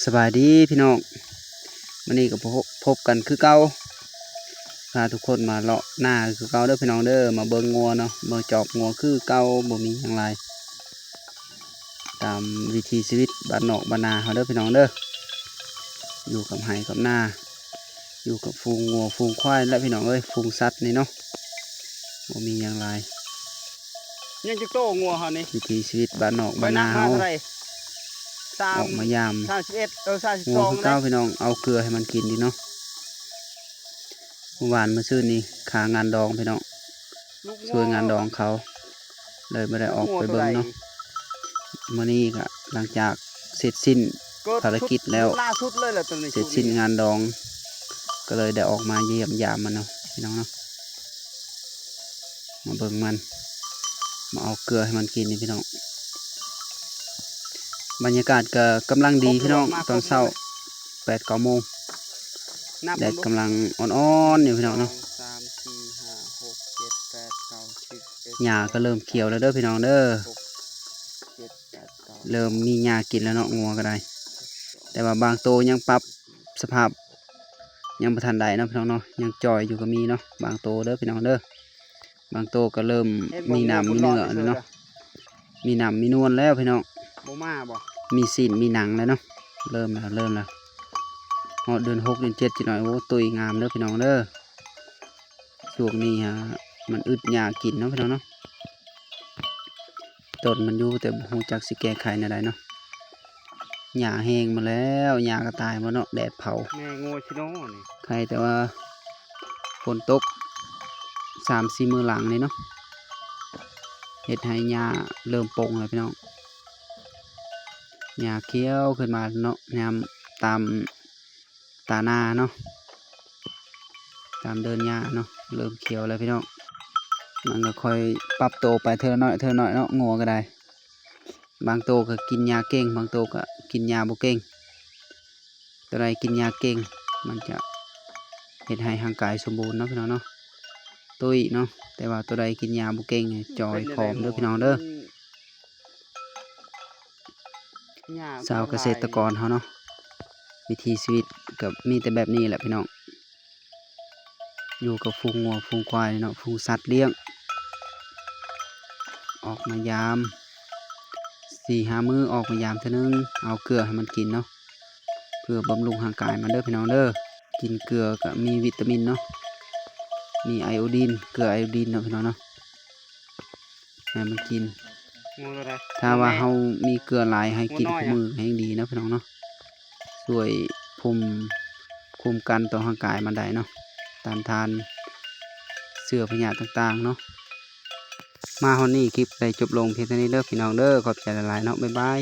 ສະບາຍດີພີ່ນ້ອງ, ມື້ນີ້ກໍພົບ ພົບກັນຄືເກົ່າ, ພາທຸກຄົນມາເລາະນາຄືເກົ່າເດີພີ່ນ້ອງເດີ, ມາເບິ່ງງົວເນາະ, ມາຈອບງົວຄືເກົ່າ, ບໍ່ມີຫຍັງຫຼາຍ, ຕາມວິຖີຊີວິດບ້ານນອກບ້ານນາເຮົາເດີພີ່ນ້ອງເດີ, ຢູ່ກັບໄຮ່ກັບນາ, ຢູ່ກັບຝູງງົວຝູງຄວາຍແຫຼະພີ່ນ້ອງເອີຍ, ຝູງສັດນີ້ເນາະ, ບໍ່ມີຫຍັງຫຼາຍ. ຍັງຈັກໂຕງົວເຮົານີ້? ວິຖີຊີວິດບ້ານນອກບ້ານນາເຮົາ. ຂ້ອຍນັບມາເທົ່າໃດ? ສາມ ອອກມາຢາມ ສາມສິບເອັດ ເອີ ສາມສິບສອງ ງົວຄືເກົ່າພີ່ນ້ອງ, ເອົາເກືອໃຫ້ມັນກິນຢູ່ເນາະ. ມື້ວານມື້ຊືນນີ້ຄາງານດອງພີ່ນ້ອງ, ຊ່ວຍງານດອງເຂົາ, ເລີຍບໍ່ໄດ້ອອກໄປເບິ່ງເນາະ. ມື້ນີ້ກະຫຼັງຈາກເສັດສິ້ນພາລະກິດແລ້ວ, ເສັດສິ້ນງານດອງ, ກໍເລີຍໄດ້ອອກມາຢ້ຽມຢາມມັນເນາະ ພີ່ນ້ອງເນາະ. ມາເບິ່ງມັນ, ມາເອົາເກືອໃຫ້ມັນກິນນີ້ພີ່ນ້ອງ. ບັນຍາກາດກໍກຳລັງດີພີ່ນ້ອງ, ຕອນເຊົ້າແປດເກົ້າໂມງ, ແດດກຳລັງອ່ອນໆຢູ່ພີ່ນ້ອງເນາະ. ຫຍ້າກໍເລີ່ມຂຽວແລ້ວເດີພີ່ນ້ອງເດີ, ເລີ່ມມີຫຍ້າກິນແລ້ວເນາະ ງົວກໍໄດ້, ແຕ່ວ່າບາງໂຕຍັງປັບສະພາບ ຍັງບໍ່ທັນໄດ້ເນາະພີ່ນ້ອງເນາະ, ຍັງຈ່ອຍຢູ່ກໍມີເນາະ ບາງໂຕເດີພີ່ນ້ອງເດີ. ບາງໂຕກໍເລີ່ມມີນ້ຳມີເນື້ອແລ້ວເນາະ, ມີນ້ຳມີນວນແລ້ວພີ່ນ້ອງ, ບໍ່ມາບໍ່ ມີຊີ້ນມີໜັງແລ້ວເນາະ, ເລີ່ມແລ້ວ ເລີ່ມແລ້ວ. ຮອດເດືອນຫົກເດືອນເຈັດຈັກໜ້ອຍ ໂອ້ ຕຸ້ຍງາມເດີພີ່ນ້ອງເດີ. ຊ່ວງນີ້ຫາ ມັນອຶດຫຍ້າກິນເນາະພີ່ນ້ອງເນາະ. ຕົ້ນມັນຢູ່ ແຕ່ບໍ່ຮູ້ຈັກຊິແກ້ໄຂແນວໃດເນາະ, ຫຍ້າແຫ້ງໝົດແລ້ວ, ຫຍ້າກໍຕາຍໝົດເນາະ ແດດເຜົາ. ແມ່ງົວຊິເນາະນີ້, ໄຄແຕ່ວ່າຝົນຕົກສາມສີ່ມື້ຫຼັງນີ້ເນາະ, ເຮັດໃຫ້ຫຍ້າເລີ່ມປົ່ງແລ້ວພີ່ນ້ອງ. ຫຍ້າຂຽວຂຶ້ນມາເນາະ, ຍາມຕາມ ຕາໜ້າເນາະ, ຕາມເດີ່ນຫຍ້າເນາະ, ເລີ່ມຂຽວແລ້ວພີ່ນ້ອງ. ມັນກໍຄ່ອຍປັບໂຕໄປເທື່ອລະໜ້ອຍ ເທື່ອລະໜ້ອຍເນາະ, ງົວກໍໄດ້. ບາງໂຕກໍກິນຫຍ້າເກັ່ງ, ບາງໂຕກໍກິນຫຍ້າບໍ່ເກັ່ງ. ໂຕໃດກິນຫຍ້າເກັ່ງ ມັນຈະເຮັດໃຫ້ຮ່າງກາຍສົມບູນເນາະ ພີ່ນ້ອງເນາະ, ຕຸ້ຍເນາະ. ແຕ່ວ່າໂຕໃດກິນຫຍ້າບໍ່ເກັ່ງນີ້ ຈ່ອຍຜອມເດີພີ່ນ້ອງເດີ. ຊາວກະເສດຕະກອນເຮົາເນາະ, ວິຖີຊີວິດກໍມີແຕ່ແບບນີ້ແຫຼະພີ່ນ້ອງ, ຢູ່ກັບຝູງງົວຝູງຄວາຍເນາະ, ຝູງສັດລ້ຽງ. ອອກມາຢາມ ສີ່ຫ້າມື້ອອກມາຢາມເທື່ອໜຶ່ງ, ເອົາເກືອໃຫ້ມັນກິນເນາະ, ເພື່ອບຳລຸງຮ່າງກາຍມັນເດີພີ່ນ້ອງເດີ. ກິນເກືອກໍມີວິຕາມິນເນາະ, ມີໄອໂອດີນ, ເກືອໄອໂອດີນເນາະ ພີ່ນ້ອງເນາະ. ໃຫ້ມັນກິນ. ງົວໂຕໃດ? ຖ້າວ່າເຮົາມີເກືອຫຼາຍໃຫ້ກິນ ງົວນ້ອຍ ຄູ່ມື້ແຮ່ງດີເນາະ ພີ່ນ້ອງເນາະ, ຊ່ວຍພູມ ຄຸ້ມກັນຕໍ່ຮ່າງກາຍມັນໄດ້ເນາະ, ຕ້ານທານເຊື້ອພະຍາດຕ່າງໆເນາະ. ມາຮອດນີ້ຄລິບໄດ້ຈົບລົງພຽງເທົ່ານີ້ເດີພີ່ນ້ອງເດີ, ຂອບໃຈຫຼາຍໆເນາະ, ບາຍບາຍ.